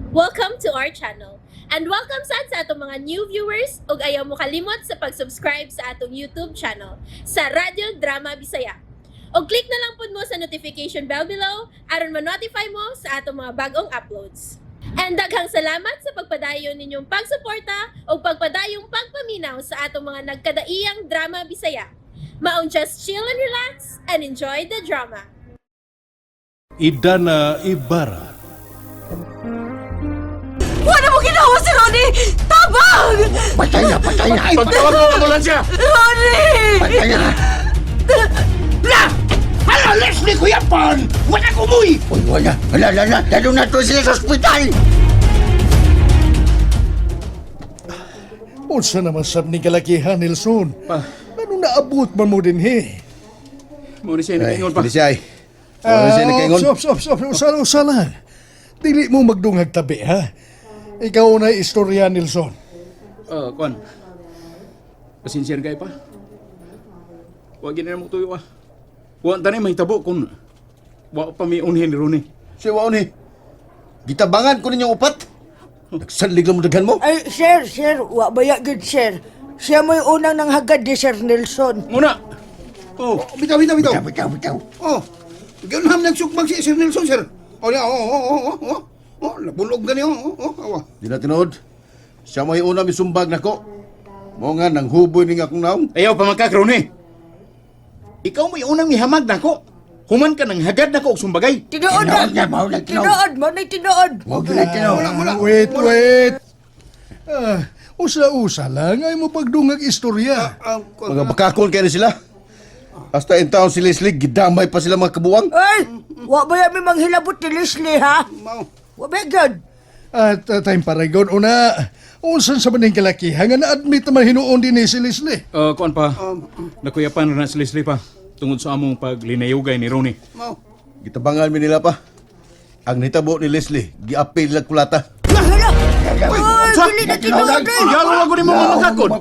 Welcome to our channel. And welcome sad sa atong mga new viewers ug ayaw mo kalimot sa pag-subscribe sa atong YouTube channel sa Radyo Drama Bisaya. Og click na lang pud mo sa notification bell below aron ma-notify mo sa atong mga bagong uploads. And daghang salamat sa pagpadayon ninyong pagsuporta ug pagpadayong pagpaminaw sa atong mga nagkadaiyang drama Bisaya. Maong just chill and relax and enjoy the drama. Idana Ibarra. Wala mo ginawa si Ronnie! Tabang! Patay na, patay na. Pagtawag mo ambulansya! Ronnie! Patay na. La! Hala, Leslie Kuyapan! Wala ko mo'y! Uy, wala. Wala, wala, wala. Lalo na to sila sa ospital. Unsa naman sab ni kalakihan, Nelson? Pa. Ano naabot man mo din he? Muna siya nakaingon pa. Hindi siya ay. Muna siya nakaingon. Stop, stop, stop. Usa lang, usa lang. Dili mo magdungag tabi, ha? Ikaw na istorya, Nelson. Kuan. Pasensya na kayo pa. Huwag na mo tuyo ah. Huwag tanin mahitabo kung wa pa may unhin ni Rooney. Siya waon eh. Gitabangan ko ninyong upat. Nagsanlig lang mo daghan mo. Ay, sir, sir, wa ba ya gud, sir? Siya mo'y unang nanghagad ni Sir Nelson. Muna! Oh, Bitaw, bitaw, bitaw. Bitaw, bitaw, bitaw. Oh, ganun nagsukbang si Sir Nelson, sir. Oh, niya, oh. Oh, nabulog gani, oh, awa. Di na tinuod. Siya mo'y una misumbag nako. Mo nga nang huboy ning akong naong. Ayaw pa magkak, Rooney. Ikaw may unang mihamag nako. Human ka ng hagad nako og sumbagay. Tinuod na! Tinuod na, mao na tinuod. Tinuod, mao na tinuod! Huwag na tinuod. Wala, wala. Wait, wait. Ah, usa-usa lang ay mo pagdungag istorya. Ah, kuwan, Mga bakakon kayo na sila. Hasta in town si Leslie, gidamay pa sila mga kabuwang. Ay, wa ba ya may manghilabot ni Leslie, ha? Mao. Wa ba gud? At time paragon una, unsan sa maning kalakihan nga na-admit naman hinuon din ni si Leslie. Kuan pa. Nakuyapan na si Leslie pa. Tungod sa among paglinayugay ni Rooney. Mao. Gitabangan mi nila pa. Ang nitabo ni Leslie, giapil lang kulata. Hala! Ay, dili na tinuod eh! Yalo lang ko ni mo mga makakon.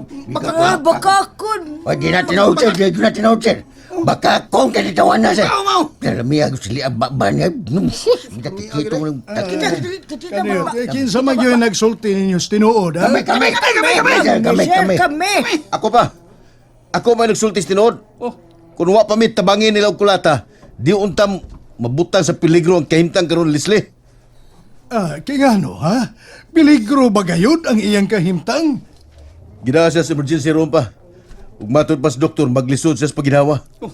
Ay, bakakon! Uy, di na tinuod, sir. Di na tinuod, sir. Baka kung kanitawan na, sir. Mao, mao. Pero miya, sili ang baba niya. Sus, nakikita ko ng Kita, kita, Kaniyo, eh, kinsa man yun nagsulti ninyo sa tinuod, ha? Kami, kami, kami, kami, sir, kami, Sir, kami. kami! Ako pa. Ako may nagsultis tinuod. Oh. Kung wa pa mi tabangin nila og kulata, di untam mabutang sa peligro ang kahimtang karon Leslie. Ah, kay ngano, ha? Peligro ba gayud ang iyang kahimtang? Ginawa siya sa emergency room pa. Ug matod pa sa doktor, maglisod siya sa paginawa. Oh.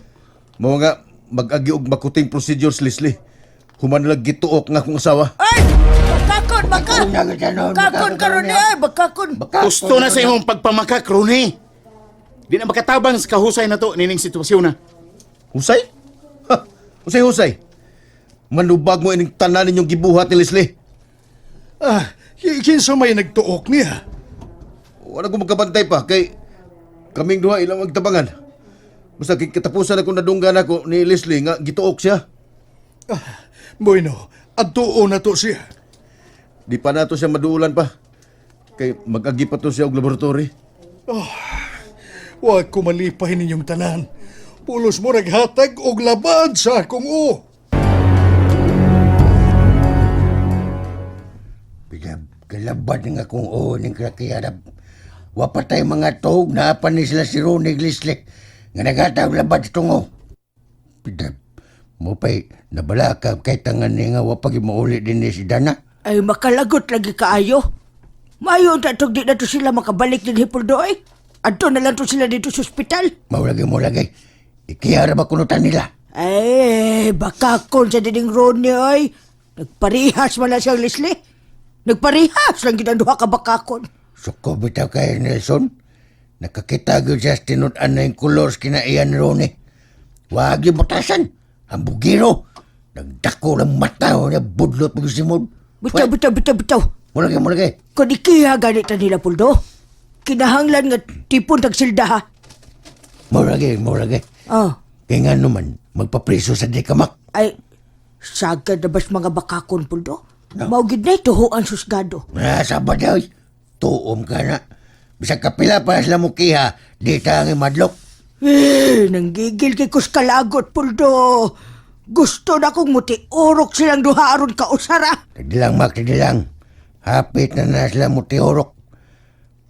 Mao nga, mag-agi og makuting procedure si Leslie. Human lang gituok nga akong asawa. Ay! Bakakon, baka! Bakakon karon ni ay, bakakon! Gusto na sa imong pagpamakak, Rooney. Di na makatabang sa kahusay na to nining sitwasyon na. Husay? Ha! Husay-husay. Manubag mo ining tanan ninyong gibuhat ni Leslie. Ah, kinsa may nagtuok niya? Wala ko magkabantay pa kay kaming duha ilang magtabangan. Basta kay katapusan ako nadunggan ako ni Leslie nga gituok siya. Ah, bueno, adtuo na to siya. Di pa nato siya maduulan pa. Kay mag-agi pa to siya og laboratory. Wa ko malipay ninyong tanan. Pulos mo naghatag og labad sa akong o. Kalabad nga kung oo ning krakiyarap. Wapatay mga tuog na ni sila si Ronig Lisle nga naghatag labad sa tungo. Pida, mo pa'y nabala ka kay tangan ni nga wapag mauli din ni si Dana. Ay, makalagot lagi kaayo. Mayo ta tog di na to sila makabalik din hipuldo ay. Adto na lang to sila dito sa ospital. Maulagay mo lagay. Ikiyara ba kunutan nila? Ay, bakakon sa dining Ronnie ay. Nagparihas man na siyang Leslie. Nagparihas lang gid ang duha ka bakakon. Suko bitaw kay Nelson. Nakakita gyud siya sa tinud-an na yung kolor sa kinaiyan ni Ronnie. Wag yung butasan. Ang bugiro. Nagdako ng mata o niya budlot pag simod. Bitaw, bitaw, bitaw, bitaw. Mulagay, mulagay. Kung ikiha ganit na nila puldo, kinahanglan nga tipon tagsilda ha. Mulagay, mulagay. Ah, Kaya nga naman, magpapriso sa dikamak. ay, sagad na bas mga bakakon puldo? No. Mao gid na tuhuan susgado. Nasa ba daw? Tuom ka na. Bisag kapila pa sila mo kiha, di ta ang madlok. Eh, nanggigil kay kus kalagot, puldo. Gusto na kong mutiurok silang duha aron kausara. Tagdilang, Mak, tagdilang. Hapit na na sila mutihurok.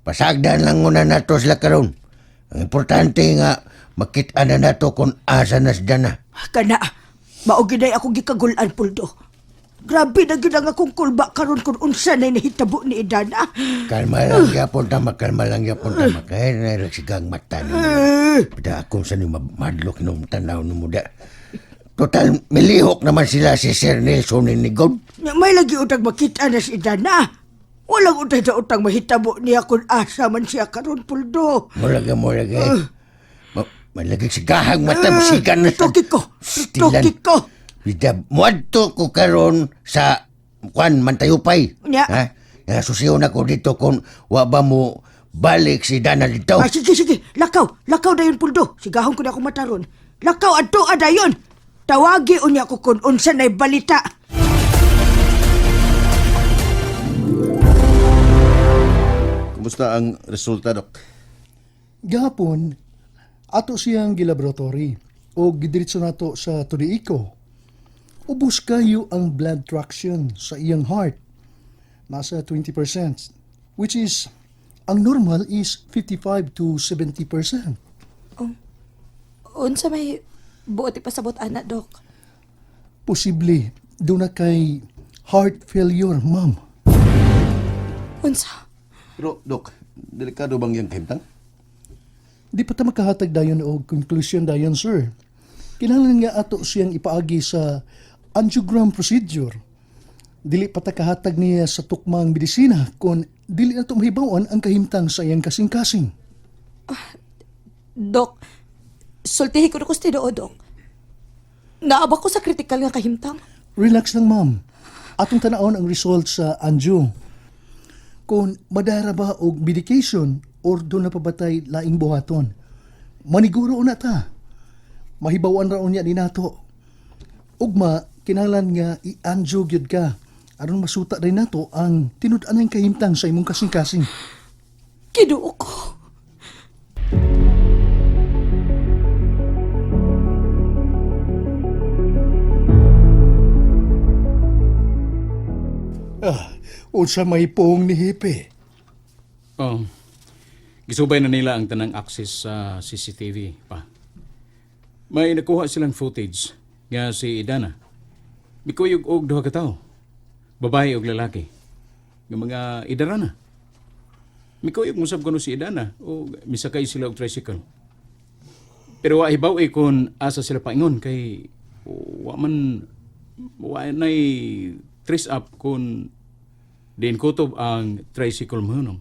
Pasagdan lang muna nato sila karon. Ang importante nga, makita na nato kung asa na si Dana. Kana, mao gyud ay akong gikagulan, Puldo. Grabe na gyud ang akong kulba karon kung unsa na nahitabo ni Idana. Kalma lang yapon tama, kalma lang yapon tama. Kaya na sigang mata ni mo. Pida akong sa ni madlok nung tanaw ni muda. Total, milihok naman sila si Sir Nelson ni God. Nya may lagi utang makita na si Idana. Walang utang sa utang mahitabo niya kung asa man siya karon, Puldo. Mulaga, mulaga. Malagi sigahang mata, masigan na sa... Tuki ko. Stilan. Tuki ko. Bida, muadto ko karon sa kwan Mantayupay. Nya. Ha? Nga susiyon ako dito kung wa ba mo balik si Dana dito. Ah, sige, sige. Lakaw. Lakaw dayon, Puldo. Sigahon ko na akong mataron. Lakaw adto dayon. Tawagi unya ko kung unsa na'y balita. Kumusta ang resulta, Dok? Gahapon, ato siyang gilaboratory o gidiretso nato sa Turiiko. Ubos kayo ang blood traction sa iyang heart. Nasa 20%, which is, ang normal is 55 to 70%. Unsa may buot ipasabot ana, Dok? Posible, doon na kay heart failure, ma'am. Unsa? Pero, Dok, delikado bang yung kahimtang? Di pa ta makahatag dayon og conclusion dayon, sir. Kinahanglan nga ato siyang ipaagi sa angiogram procedure. Dili pa ta kahatag niya sa tukmang medisina kung dili na mahibaw-an ang kahimtang sa iyang kasing-kasing. Dok, sultihi ko na ko sa tinuod, Dok. Naaba ko sa critical nga kahimtang. Relax lang, ma'am. Atong tanawon ang result sa angio. Kung madara ba og medication or doon na pabatay laing buhaton. Maniguro na ta. Mahibawan ra unya ni nato. Ugma, kinahanglan nga i-angio gyud ka aron masuta rin nato ang tinud-anang kahimtang sa imong kasing-kasing. Kinuo ko. Ah, unsa may poong ni Hipe. Oh, gisubay na nila ang tanang access sa CCTV pa. May nakuha silang footage nga si Idana. Mikuyog og duha ka tawo. Babae og lalaki. Nga mga idarana. Mikuyog musab kuno si Idana o misakay sila og tricycle. Pero wa hibaw eh kung asa sila paingon kay wa man wa nay trace up kung diin kutob ang tricycle mahunong.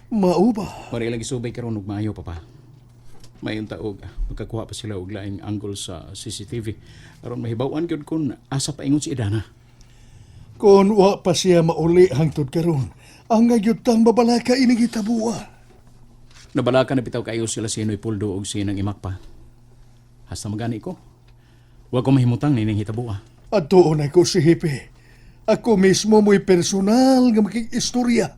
Mao ba? Para ilang gisubay karon og maayo pa pa. Maayong taog, makakuha pa sila og laing angle sa CCTV aron mahibaw-an gyud kun asa paingon si Idana. Kung wa pa siya mauli hangtod karon, ang ngagyud tang babalaka ining hitabua. Nabalaka na bitaw kayo sila si Noy Puldo og si Nang Imakpa. Hasta magani ko. Wa ko mahimutang nining hitabua. Adtuon ako si Hipe. Ako mismo mo'y personal nga makig-istorya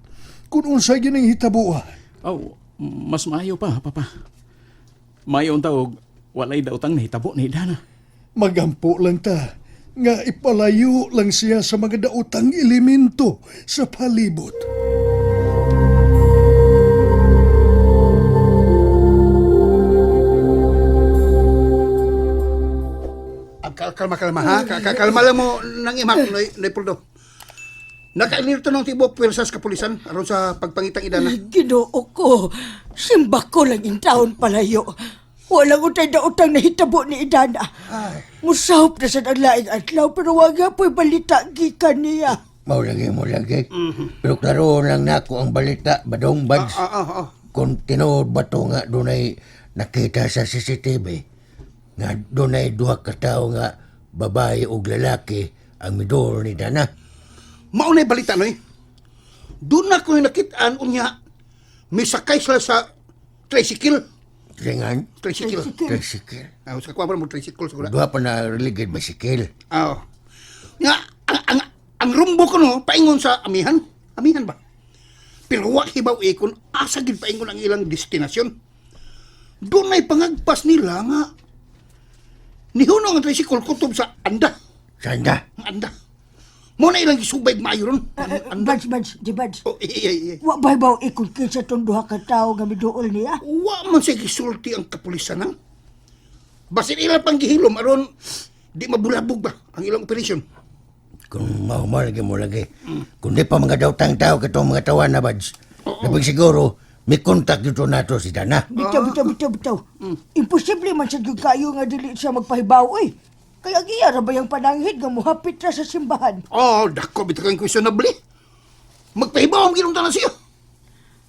kung unsay gining hitabua. Aw, mas maayo pa, papa. Maayo ang taog, walay daotang nahitabo ni Idana. Magampo lang ta nga ipalayo lang siya sa mga daotang elemento sa palibot. Ang kalma, kalma, ha? Kalma lang mo nang imak, Noy, Noy Puldo. Nakainirto ng tibok pwersas kapulisan aron sa pagpangitang Idana. Ginoo ko. Simba ko lang in taon palayo. Walang utay na utang nahitabo ni Idana. Musahop na sa ang laing adlaw pero wag nga po'y balita gikan niya. Mao lagi, mao lagi. Pero klaro lang nako ang balita, badong bads. Ah, ah, ah. Kung tinuod ba to nga dunay nakita sa CCTV nga dunay duha ka tawo nga babae ug lalaki ang midor ni Dana. Maunay balita, Noy. Doon na ko nakitaan unya may sakay sila sa tricycle. Ringan, Tricycle. tricycle. Ah, sa kuha mo tricycle siguro. Duha pa na religid bicycle. Ah. Nga ang rumbo ko no paingon sa amihan. Amihan ba? Pero wa hibaw ikon asa gid paingon ang ilang destinasyon. Doon ay pangagpas nila nga nihunong ang tricycle kutob sa anda. Sanda. Ang anda. Mo na ilang gisubay maayo ron. Bads, bads, di bads. Oh, iya, iya. Wa ba ba ikon kinsa tong duha ka tawo nga miduol niya? Wa man siya gisulti ang kapulisan ha. Basin ilang pang gihilom aron di mabulabog ba ang ilang operasyon. Kung mahumal lagi mo lagi. Kung di pa mga dautang tao katong mga tawa na bads. Labig siguro, may kontak dito nato si Dana. Bitaw, bitaw, bitaw, bitaw. Imposible man sa gyud kayo nga dili siya magpahibaw oy. Kaya giya ra ba yang pananghid nga muhapit ra sa simbahan? Oh, dako bitaw kang questionable. Magpahibaw ang ginong tanan siya.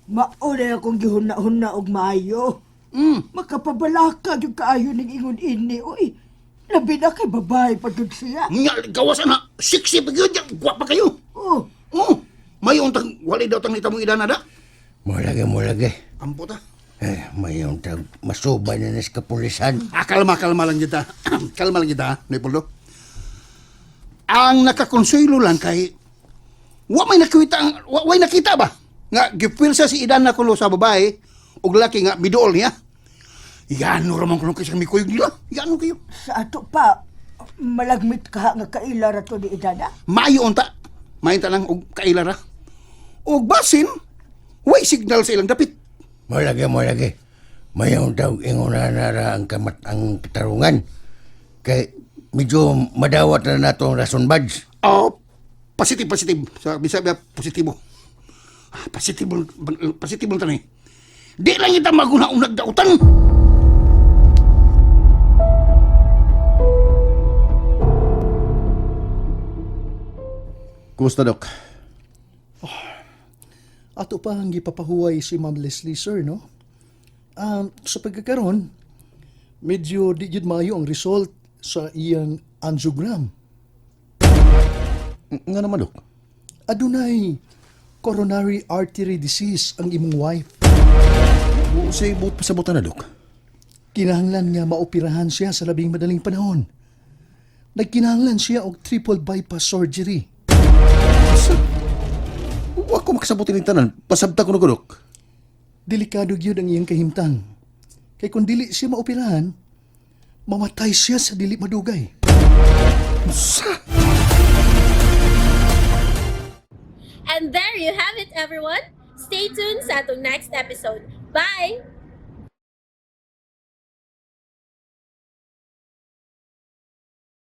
Maunay akong gihuna-huna og maayo. Makapabalaka gyud kaayo ning ingon ini oy. Labi na kay babae pa gyud siya. Nga gawas ana, sexy pa gyud, gwapa kayo. Oh, Oh, may untang wala daw tang nitamong idana da. Mo lagi, mo lagi. Ampo ta. Eh, may untang masubay na nis kapulisan. Ah, kalma, kalma lang kita. Kalma lang kita, Leopoldo. Ang nakakonsuelo lang kay wa may nakita ang wa may nakita ba nga gipwilsa si Idan na kuno sa babae ug laki nga miduol niya. Yano ra man kuno kay siyang mikuyog nila. Yano kayo. sa ato pa malagmit ka nga kaila ra to ni Idana. Maayo unta. Maayo ta lang og kaila ra. Ug basin way signal sa ilang dapit. Mo lagi, mo lagi. May untang ingon na ra ang kamat ang katarungan. Kay medyo madawat na nato ang rason bads. Oh, positive, positive. Sa Bisaya, positibo. Ah, positibo, positibo tanay. Di lang kita maguna-unag dautan. Kumusta, Dok? Ato pa ang gipapahuway si Ma'am Leslie, sir, no? Sa pagkakaroon, medyo di jud maayo ang result sa iyang angiogram. Nga naman, Dok. Adunay coronary artery disease ang imong wife. Si buot pasabutan na, Dok. Kinahanglan nga maoperahan siya sa labing madaling panahon. Nagkinahanglan siya og triple bypass surgery. Wa ko makasabutin ng tanan. Pasabta ko na ko, Dok. Delikado gyud ang iyang kahimtang. Kay kung dili siya maoperahan, mamatay siya sa dili madugay. And there you have it, everyone. Stay tuned sa atong next episode. Bye!